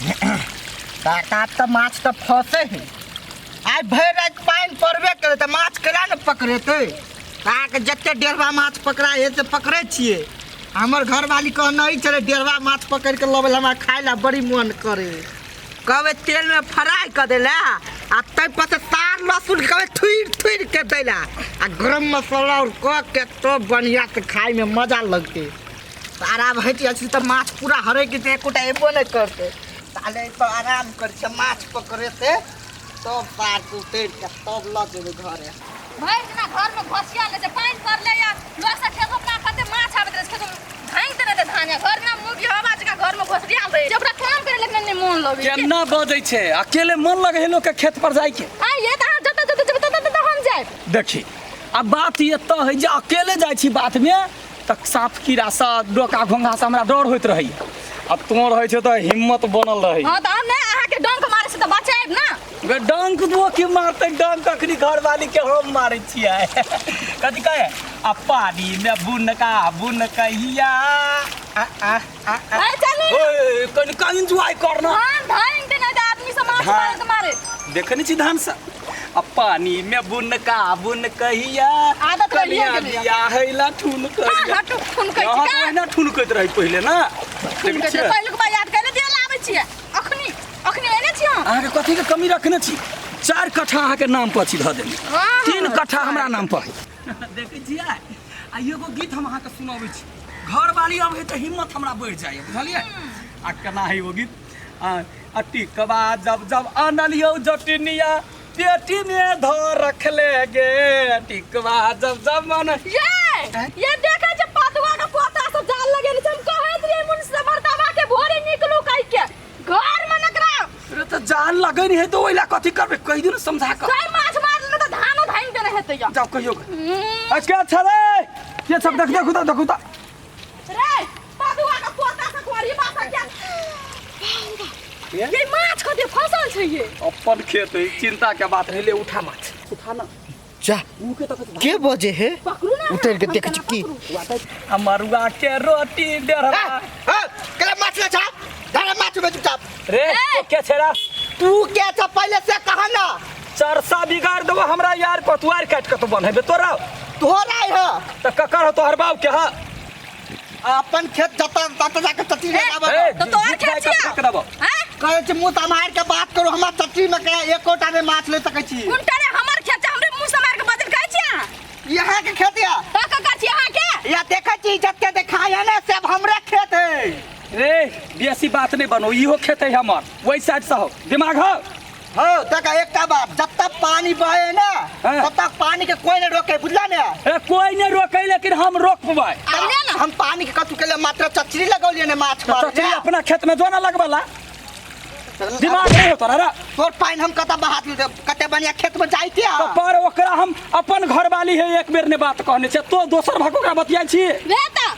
ताब तऽ माछ तऽ फंसे है। आइ भरि राति पानि पड़बे करे तऽ माछ केना ने पकड़ेतै? अहाँके जते डेढ़वा माछ पकड़ा है से पकड़ै छियै। हमर घरवाली कहने छलै डेढ़वा माछ पकड़ि कऽ लबै, हमरा खाय लए बड़ी मोन करे। कहबै तेलमे फ्राइ कऽ दै लए आ ताहिपर से तार लहसुन कहबै थुरि थुरि के दै लए आ गरम मसाला आओर कऽ के तब बढ़िआँसँ खायमे मजा लगतै। आराम हटि जाइ छै तऽ माछ पूरा हरकि जेतै, एकोटा एबो नहि करतै। ताले एहिपर आराम करै छियै, माछ पकड़ेतै तब पारके उतरि कऽ तब लऽ जेबै घरे। भरि दिना घरमे घोसिया लै छै, पानि पड़लै या लोक सब खेत अपना कते माछ आबैत रहै छै, खेतमे धाँगि देने रहै धान, या घर दिना मुर्गी हवा जकाँ घरमे घोसियाल रहै छै, ओकरा काम करे लेकिन नहि मोन लगै छै। केना बजै छै? अकेले मन लगै है लोकके खेत पर जाइके? आ ये तऽ अहाँ जतऽ जतऽ जेबै ततऽ ततऽ हम जायब। देखी, आ बात एतऽ है जे अकेले जाइ छी बातमे तऽ साँप कीड़ा सब डोका घोंघा से हमरा डर होइत रहैया, आ तों रहै छै तऽ हिम्मत बनल रहै। हँ तऽ हम नहि अहाँके डंक मारै छै तऽ बचायब ना। गे डंक दो की मारतै? डंक अखनी घरवाली के हम मारै छियै। कथी कहे? आ पानी में बुनका बुन कहिया आ आ आ आ। अरे चलू। ओए कनि कनि एंजॉय कर ना। धान धान के नहीं तऽ आदमी सब माछ धान। मारे तऽ मारे। देखै नहि छी धान से आ पानी में बुन का बुन कहिया आदत रहिए कनिया गेलैया। बियाह हैला ठुन कहिया। हटू, ठुनकै छी अहाँ का? तऽ ओहिना ठुनकैत रही पहिले ना। ठुनकै छै। पहिलुक बार याद कैले दिया लाबै छियै। अखनी अखनी एने छियै हम। अहाँके कथी के कमी रखने छी? 4 कट्ठा अहाँके नाम पर छी धऽ देने, हाँ। 3 कट्ठा हमरा नाम पर है। देखै छियै, आ एगो गीत हम अहाँके सुनाबै छी। घरवाली अबै तऽ हिम्मत हमरा बढ़ि जाइए, बुझलियै? आ केना है ओ गीत? आ टिकवा जब जब आनलियौ जटिनिया पेटी में धर रखले गे, टिकवा जब जब मन ये देखै छै पतुआ के पोता सब जाल लगेने छै। हम कहैत रहियै मुन से मर्दाबा के भोरे निकलू कहि के, घर में नकरा। रे तऽ जाल लगै नहीं है तऽ ओहि ला कथी करबै? कहि दियौ ने समझा कऽ। कई माछ मारले तऽ धानो धानि देने हेतै या। जाउ कहियौ। अच्छा अच्छा रे के सब देख, देखू तऽ, देखू तऽ। रे पदुआ के पोता से कोरी बासा के ये माछ कते फसल छै ये। अपन खेत है, चिंता के बात नहीं। ले उठा माछ, उठा ना। जा। ऊ के तक के बजे है? पकड़ू ना। उतर के देख छी की। आ मरुआ के रोटी डेढ़वा। केला माछ ले छा धारा माछ में चुपचाप। रे ए! के छेड़ा? तू के छ पहले से कह ना। चरसा बिगाड़ देबो हमरा यार, पतुआर काट के तो बन्हेबे तोरा। तोहरा है त ककर हो? तोहर बाप के है। अपन खेत जता तत जाके चची ए, लगाबो। ए, तो तोहर जीत खेत जाय के छियै? फेंक देबो। हैं? कहै छी मुँह सम्हारि के बात करू, हमरा चची में के एकोटा नहि माछ ले सकै छी। कोन रे हमर खेत छै, हमरे मुँह सम्हारि के बजल कहै छी अहाँ? यहाँ के खेत या? तऽ ककर छी अहाँके? या देखै छी जते देखाय है ने सब हमरे खेत है। रे बेसी बात नहीं बनो, इहो खेत है हमर, वही साइड से हो दिमाग हो। हो तक एकटा बात, जब तक पानी बहे ना हाँ। तब तक पानी के कोई नहीं रोके, बुझला ने? ए कोई नहीं रोके लेकिन हम रोक पबै। आ ले ना। हम पानी के कतु के लिए मात्र चचरी लगौलिए ने माछ मारे। चचरी अपना खेत में जो ना लगबला, दिमाग नहीं हो तोरा रे। तोर पानी हम कतऽ बहा दियौ? कते बढ़िया खेत में जाइते तो पर ओकरा हम अपन घरवाली है एक बेर ने बात कहने छै, तो दोसर भाग ओकरा बतियाइ छी। रे तऽ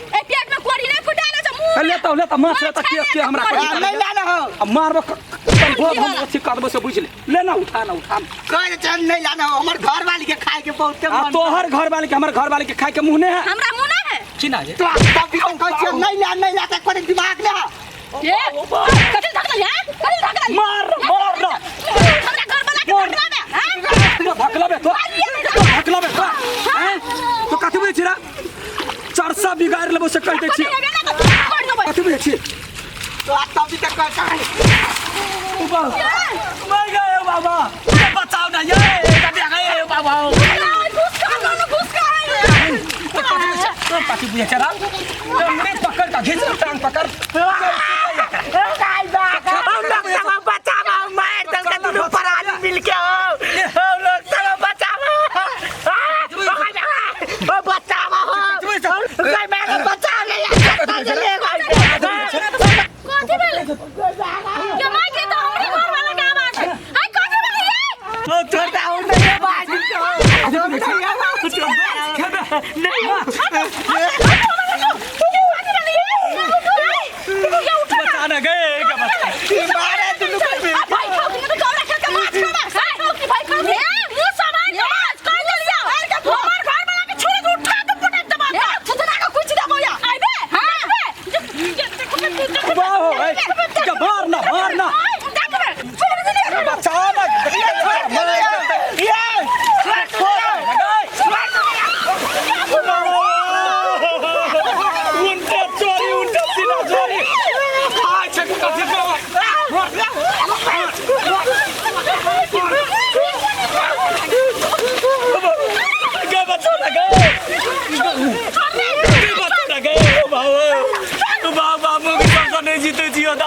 ए पेट में कोड़ी नहीं फुटाले छै मुंह। ले तऽ, ले तऽ माछ, ले तऽ के के हमरा कोड़ी कोड़ी नहीं लाना हो। आ मारबो कन हम अथी कर देबो से बुझ ले। ले ना, उठा ना, उठा ना। कह दे नहीं लाना हो, हमर घरवाली के खाए के बहुते आ मन। तोहर घरवाली के हमर घरवाली के खाए के मुंह नहीं है। हमरा मुंह नहीं है। की ना ये? तो तब भी हम कहै छियै नहीं ला, नहीं ला, तऽ कोनी दिमाग ले। ये कथि धकल है? कथि धकल? मार मार ना। हमरा घर वाला के मार। धकला बे, हैं? तो धकलाबे तो, तो धकलाबे तो, हैं? तो कथी बुझै छी रे? चरसा बिगाड़ लेबो से कहि दै छी। कथि हेबे ना तऽ कर देबै। कथी बुझै छी? तो तब भी तक कहै मर गए बाबा, ये बचाओ ना, ये कथी गए बाबा। घुस का दोनों घुस का है। तो कथी बुझै छी? तो कथी बुझै छी रे? टंगड़ी पकड़ के घींच, टांग पकड़। हम लोग सब बचावा, मार दल के दुनू प्राणी मिल के हो, हम लोग सब बचावा, ओ बचावा हो, कोई मेरे बचा ले ले। कथि भेलै? के माय के तऽ हमरे घर वाला के आवाज है। हाय कथि भेलै ये? ओ छोड़ दे, ओ नहीं बाज नहीं बचा ना गए क्या बचा? मारे दुनू के मिल आ भाई खाओ कि नहीं तऽ तोरा खेत के माछ खाबा। खाओ कि भाई खाओ? ए मुंह समार के माछ कहि देलियै। हमर घर वाला के छुरी के उठा के पटक देबा। थुथना के कुछ देबो या। आइबे? हां। वाह हो, ए, क्या वाह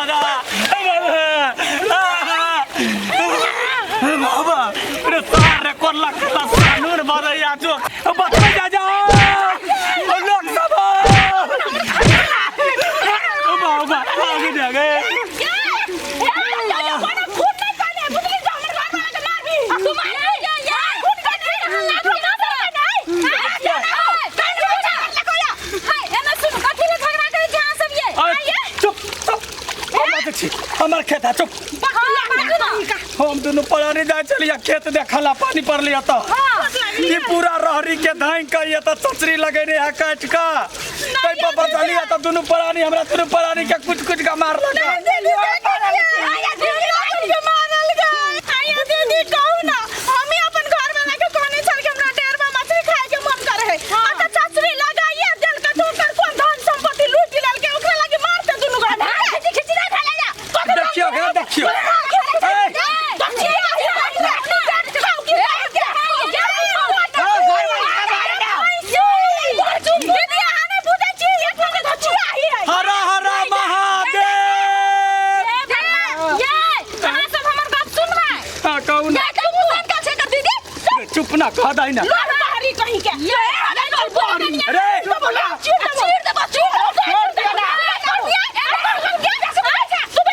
दादा बाबा रे सार रे कोला कोला सानूर बरैया जो बचबै जा जा लोक सब बाबा आगे जा गए। चुप चुप हम छी हमर खेत है चुप। हम दुनू परानी जाय छलियै खेत देखला पानी पड़लियै तऽ ई पूरा रहरी के धानि के ये तऽ चचरी लगेने है काटि कऽ ताहि पर बचलियै तऽ दुनू परानी हमरा दुनू परानी के कुटि कुटि कऽ मारलक। देखियौ हे देखियौ हर हर महादेव। हाँ कहू ना चुप ना कह दही ना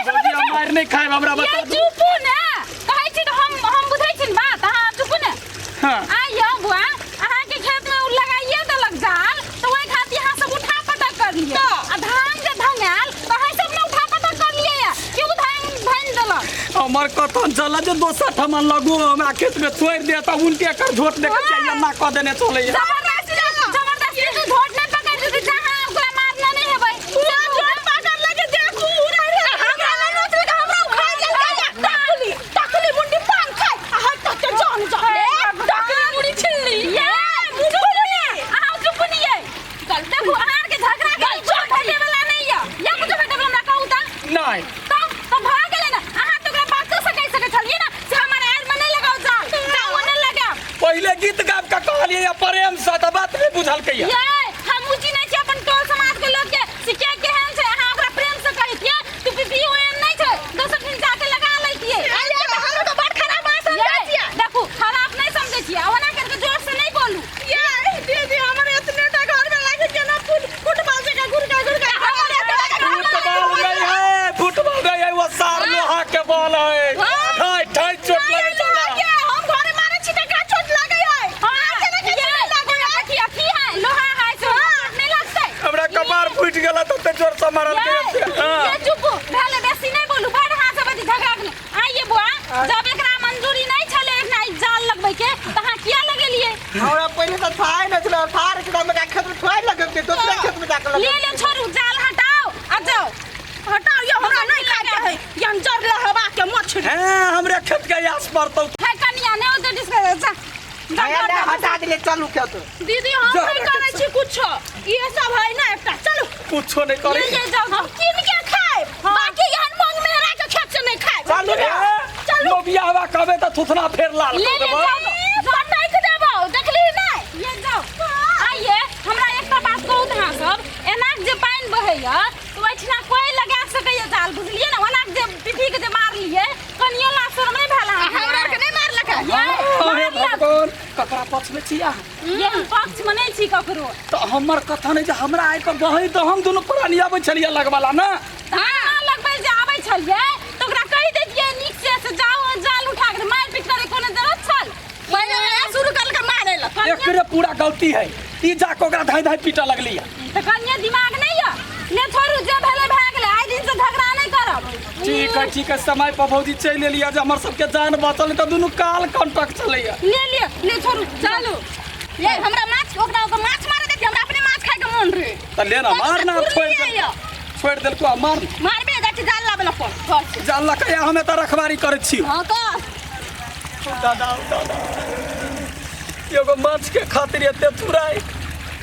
अरे मार नहीं खाए हमरा बता दू। हाँ हमर कथन चल जे दोसर ठमन लगू हमरा खेत में छोड़ दे त उनके कर झोट देखे चाहिए ना कह देने चले। नहीं पहले गीत गाब के कहलिए या प्रेम से त बात नहीं बुझल के ये हम उची नहीं छी अपन टोल समाज के लोग के सिखे केहन छै अहाँ ओकरा प्रेम से कहितिए तू पीपी ओएन नहीं छै दोसर दिन जाके लगा लैतिए। हम तो बड़ खराब बात समझै छियै। देखू खराब नहीं समझै छियै ओना करके जोर से नहीं बोलू। ये दीदी हमर एतने टा घर में लागे केना फुटबॉल जका गुड़का गुड़का हमर एतने टा घर में फुटबॉल नहीं है फुटबॉल नहीं है वो सार लोहा के बॉल है ठाई ठाई चोट लगे चला। हम घरे मारै छी त का चोट लागै है। हां ये अथी अथी है लोहा है से नहीं लगतै। हमरा कपार फूट गेल त ते जोर से मारल के। ये चुप भेले बेसी नहीं बोलू बड़ हाथ से बदी झगड़ा के आइए बुआ जब एकरा मंजूरी नहीं छले एकरा जाल लगबै के त अहाँ किया लगेलिए? हमरा पहिले तऽ थाहे नहि छलै थार के हमरा खेत में थोड़े लगेतै दोसरा खेत में जाके ले लगेतै। ले छोड़ू जाल हटाओ आ जाओ हटाओ ये हमरा नहीं खाए के है ये हम जर लहवा के मछली। हां हमरे खेत के आस पड़तौ है कनिया ने ओते डिस्कस जा हटा हटा दिले चलू खेत। दीदी हम नहीं करै छी कुछो ये सब है ना एकटा चलू कुछो नहीं करै ले जाओ हम कीन के खाए बाकी एहन मंग में हरा के खेत से नहीं खाए। चलू चलू लोबिया हवा कहबे त थुथना फेर लाल ले कर ले देबो। जाओ पटक देबो देखली नहीं ये जाओ आइए हमरा एकटा बात कहू त अहाँ सब एनाक जे पानि बहैया तो ओहिठिना कोई लगा सकैया जाल बुझलिए ना ओनाक जे पीपी के जे मारलिए कनियो लासर नहीं भेल अहाँ हमरा के नहीं मारलक है। अरे भगवान ककरा पक्ष में छी अहाँ? ये हम पक्ष में नहीं छी ककरो। त हमर कथा नहीं जे हमरा आइ पर बहै त हम दुनू प्राणी आबै छलियै लगवाला ना धान लगबै जे आबै छलियै तऽ ओकरा कहि दैतियै नीक से से जाओ जाल उठा के मारि पीट करे कोनो जरूरत छल? पहिले शुरू करलक मारै लए। एकरे पूरा गलती है ई जाके ओकरा धाई धाई पीटऽ लगली है। तऽ कनिये दिमाग नहीं यऽ ले छोड़ू जे भेलै भए गेलै आइ दिन से झगड़ा नहीं करब। ठीक है ठीक है समय पर भौजी चलि एलियै जे हमर सबके जान बचल तऽ दुनू काल कंटक चलैया। ले ले ले छोड़ू चलू ये हमरा माछ ओकरा ओकरा माछ मारे देती हमरा अपने माछ खाए के मन रे। तऽ ले ना मार ना छोड़ि दे छोड़ि देलको आ मार मारबे जाइ छी जाल लाबे ला पर घर से। जाल लऽ कऽ हमे तऽ रखवारी करै छी। हां कर दादा दादा एगो माछ के खातिर एते तुराई